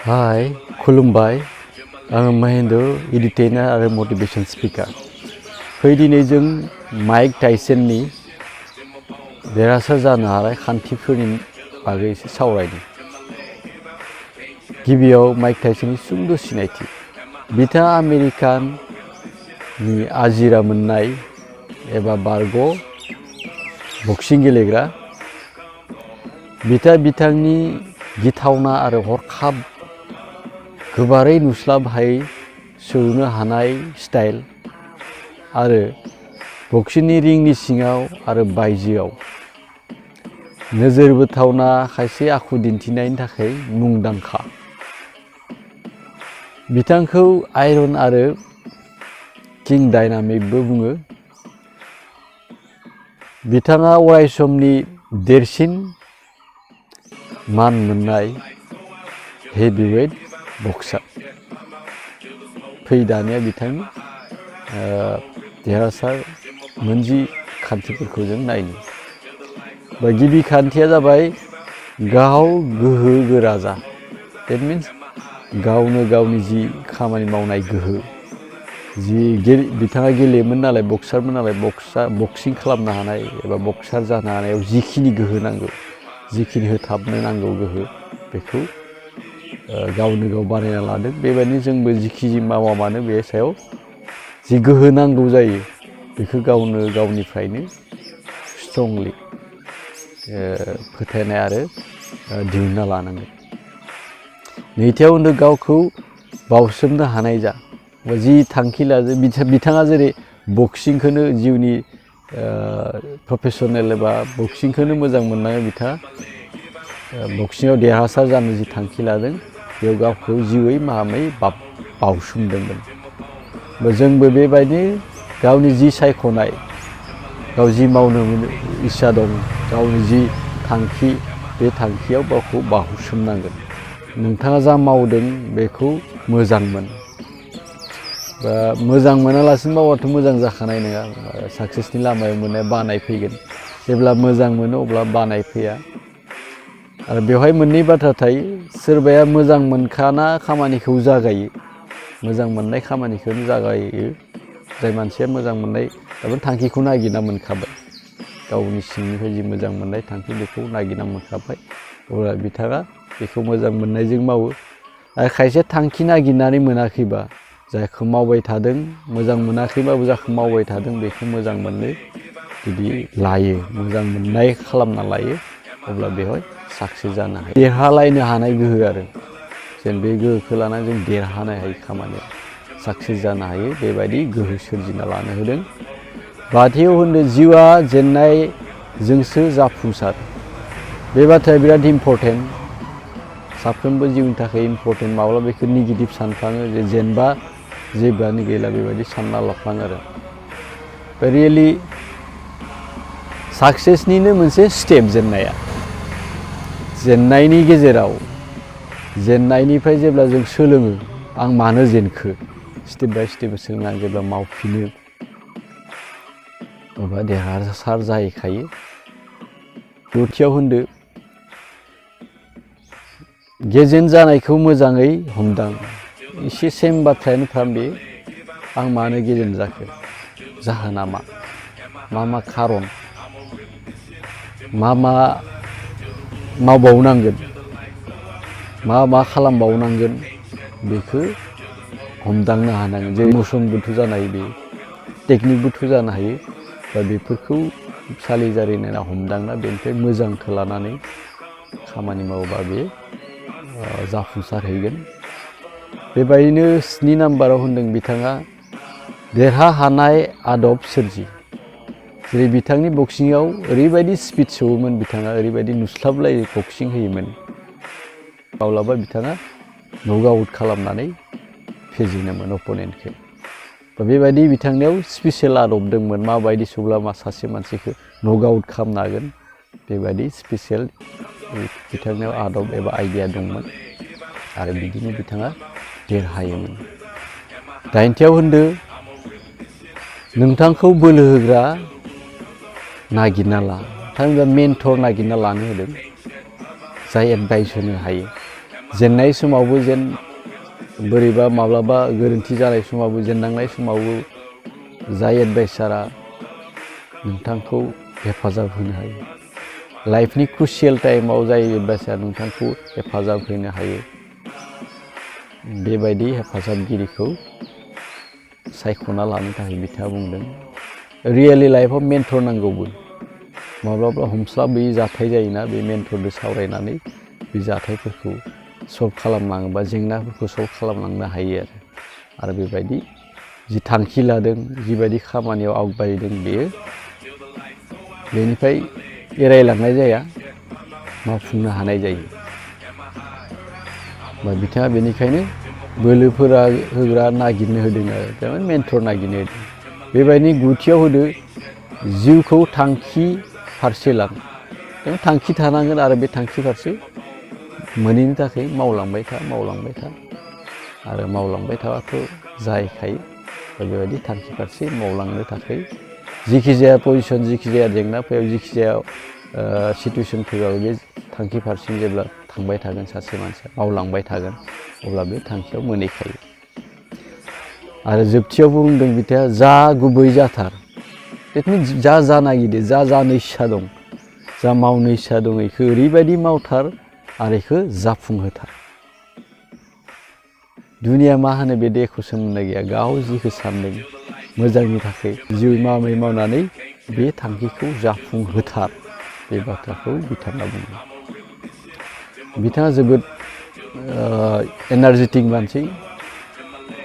हाय खुलुमबाय आं महेंद्र एडिटर आरो मोटिवेशन स्पीकार फैदिनै जों माइक टाइसननि देरहासार जानो हानाय खान्थिफोरनि बागै एसे सावरायनि गिबियाव माइक टाइसननि सुंद' सिनायथि बिथाङा आमेरिकानि आजिरा मोननाय एबा बारग' बक्सिं गेलेग्रा बिथांनि गिथावना आरो हरखाब गोबारै नुस्लाबहायै सौनो हानाय स्टाइल आरो बक्सिंनि रिंनि सिङाव आरो बायजोआव नोजोर बोथावना खायसे आखु दिन्थिनायनि थाखाय मुंदांखा। बिथांखौ आयरन आरो किं डायनामिकबो बुङो। बिथाङा अरायसमनि देरसिन मान मोननाय हेभिवेट बक्सार। फै दानिया बिथांनि देरहासार मोनजि खान्थिफोरखौ जों नायनो। गिबि खान्थिया जाबाय गाव गोहो गोरा जा। देट मिन्स गावनो गावनि जि खामानि मावनाय गोहो जि बिथाङा गेलेयोमोन नालाय बक्सारमोन नालाय बक्सिं खालामनो हानाय एबा बक्सार जानो हानायाव जिखिनि गोहो नांगौ जिखिनि होथाबनो नांगौ गोहो बेखौ गावनो गाव बानायना लादों। बेबायदिनो जोंबो जिखि मावा मानो बे सायाव जि गोहो नांगौ जायो बेखौ गावनो गावनिफ्रायनो स्ट्रंलि फोथायनाय आरो दिहुनना लानांगोन। नैथियाव होनदों गावखौ बावसोमनो हानाय जा। जि थांखि लादों बिथाङा जेरै बक्सिंखौनो जिउनि प्रफेसनेल एबा बक्सिंखौनो मोजां मोननानै बिथाङा बक्सिंआव देरहासार जानो जि थांखि लादों बेयाव गावखौ जिउयै माहामै बावसोमदोंमोन। जोंबो बेबायदि गावनि जि सायख'नाय गाव जि मावनो इस्सा दं गावनि जि थांखि बे थांखियाव गावखौ बावसोमनांगोन। नोंथाङा जा मावदों बेखौ मोजां मोन। मोजां मोनालासिनो मावबाथ' मोजां जाखानाय नङा। साक्सेसनि लामायाव मोननाय बानाय फैगोन। जेब्ला मोजां मोनो अब्ला बानाय फैया। आरो बेवहाय मोननै बाथ्रा थायो। सोरबाया मोजां मोनखाना खामानिखौ जागायो। मोजां मोननाय खामानिखौनो जागायो। जाय मानसिया मोजां मोननाय थांखिखौ नागिरना मोनखाबाय। गावनि सिंनिफ्राय जि मोजां मोननाय थांखि बेखौ नागिरना मोनखाबाय अब्ला बिथाङा बेखौ मोजां मोननायजों मावो। आरो खायसे थांखि नागिरनानै मोनाखैबा जायखौ मावबाय थादों मोजां मोनाखैबाबो जायखौ मावबाय थादों बेखौ मोजां मोननो जुदि लायो मोजां मोननाय खालामना लायो अब्ला बेवहाय साक्सेस जानो हायो। देरहालायनो हानाय गोहो आरो जेन बे गोहोखौ लानानै जों देरहानो हायो खामानियाव साक्सेस जानो हायो बेबायदि गोहो सोरजिना लानो होदों। बाथियाव होनदों जिउआ जेननायजोंसो जाफुंसार। बे बाथ्राया बिराद इम्परटेन्ट। साफ्रोमबो जिउनि थाखाय इम्परटेन्ट। माब्ला बेखौ नेगेटिभ सानफ्लाङो जे जेनबा जेबोआनो गैला बेबायदि सानना लाफ्लाङो आरो रियेलि साक्सेसनिनो मोनसे स्टेप जेननाया। जेननायनि गेजेराव जेननायनिफ्राय जेब्ला जों सोलोङो आं मानो जेनखो स्टेप बाय स्टेप सोलोंनानै जेब्ला मावफिनो अब्ला देरहासार जाहैखायो। दथियाव होनदो गेजेन जानायखौ मोजाङै हमदां। एसे सेम बाथ्रायानो फ्राम बे आं मानो गेजेन जाखो जाहोना मा खारन मा मावबावनांगोन मा खालामबावनांगोन बेखौ हमदांनो हानांगोन। जेरै इमसनबोथ' जानो हायो बे टेकनिकबोथ' जानो हायो दा बेफोरखौ सालिजारि नायना हमदांना बेनिफ्राय मोजांखौ लानानै खामानि मावोबा बे जाफुंसारहैगोन। बेबायदिनो 7 नाम्बाराव होनदों बिथाङा देरहाहानाय आदब सोरजि। जेरै बिथांनि बक्सिंआव ओरैबायदि स्पिड सौवोमोन बिथाङा ओरैबायदि नुस्लाबलायै बक्सिं होयोमोन माब्लाबा बिथाङा नक आउट खालामनानै फेजेनोमोन अपोनेन्टखौ। बेबायदि बिथांनियाव स्पेसियेल आदब दंमोन माबायदि सौब्ला सासे मानसिखौ नक आउट खालामनो हागोन बेबायदि स्पेसियेल बिथांनियाव आदब एबा आइडिया दंमोन आरो बिदिनो बिथाङा देरहायोमोन। 8थियाव होनदो नोंथांखौ बोलो होग्रा नागिरना ला। थामहिनबा मेन्टर नागिरना लानो होदों जाय एडभाइस होनो हायो जेननाय समावबो जेन बोरैबा माब्लाबा गोरोन्थि जानाय समावबो जेननांनाय समावबो जाय एडभाइसारा नोंथांखौ हेफाजाब होनो हायो लाइफनि क्रुसियेल टाइमाव जाय एडभाइसारा नोंथांखौ हेफाजाब होनो हायो बेबायदि हेफाजाबगिरिखौ सायख'ना लानो थाखाय बिथाङा बुंदों रियेलि लाइफआव मेन्टर नांगौबो माब्लाबा हमस्लाबयै जाथाय जायोना बे मेन्टरजों सावरायनानै बे जाथायफोरखौ सल्भ खालामलाङो बा जेंनाफोरखौ सल्भ खालामलांनो हायो आरो बेबायदि जि थांखि लादों जिबायदि खामानियाव आवगायदों बेयो बेनिफ्राय एरायलांनाय जाया मावफुंनो हानाय जायो बा बिथाङा बेनिखायनो बोलोफोरा होग्रा नागिरनो होदों आरो थारमाने मेन्टर नागिरनो होदों बेबायदिनो गुथियाव होदो जिउखौ थांखि फारसे लां थांखि थानांगोन आरो बे थांखि फारसे मोनैनि थाखाय मावलांबाय था आरो मावलांबाय थाबाथ' जाहैखायो बेबायदि थांखि फारसे मावलांनो थाखाय जिखि जाया पजिसन जिखि जाया जेंना फैया जिखि जाया सिटुवेसन फैबाबो बे थांखि फारसे जेब्ला थांबाय थागोन सासे मानसिया मावलांबाय थागोन अब्ला बे थांखियाव मोनहैखायो आरो जोबथियावबो बुंदों बिथाङा जा गुबै जाथार बेखौनो जा नागिरदो जा जानो इस्सा दं जा मावनो इस्सा दं बेखौ ओरैबायदि मावथार आरो बेखौ जाफुंहोथार दुनिया मा होनो बे एख' सोमोन्दो गैया गाव जिखौ सानदों मोजांनि थाखाय जिउ मावनानै बे थांखिखौ जाफुंहोथार बे बाथ्राखौ बिथाङा बुङो बिथाङा जोबोद एनार्जेटिक मानसि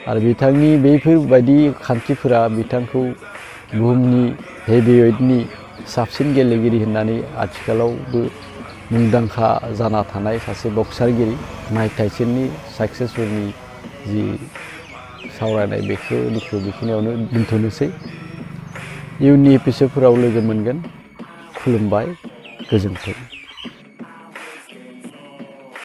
आरो बिथांनि बेफोरबायदि खान्थिफोरा बिथांखौ बुहुमनि हेभिवेटनि साबसिन गेलेगिरि होननानै आथिखालावबो मुंदांखा जाना थानाय सासे बक्सारगिरि माइक टाइसननि साक्सेसफुलनि जि सावरायनाय बेखिनिखौ बेखिनियावनो दोनथ'नोसै इयुननि एपिसडफोराव लोगो मोनगोन खुलुमबाय गोजोन्थों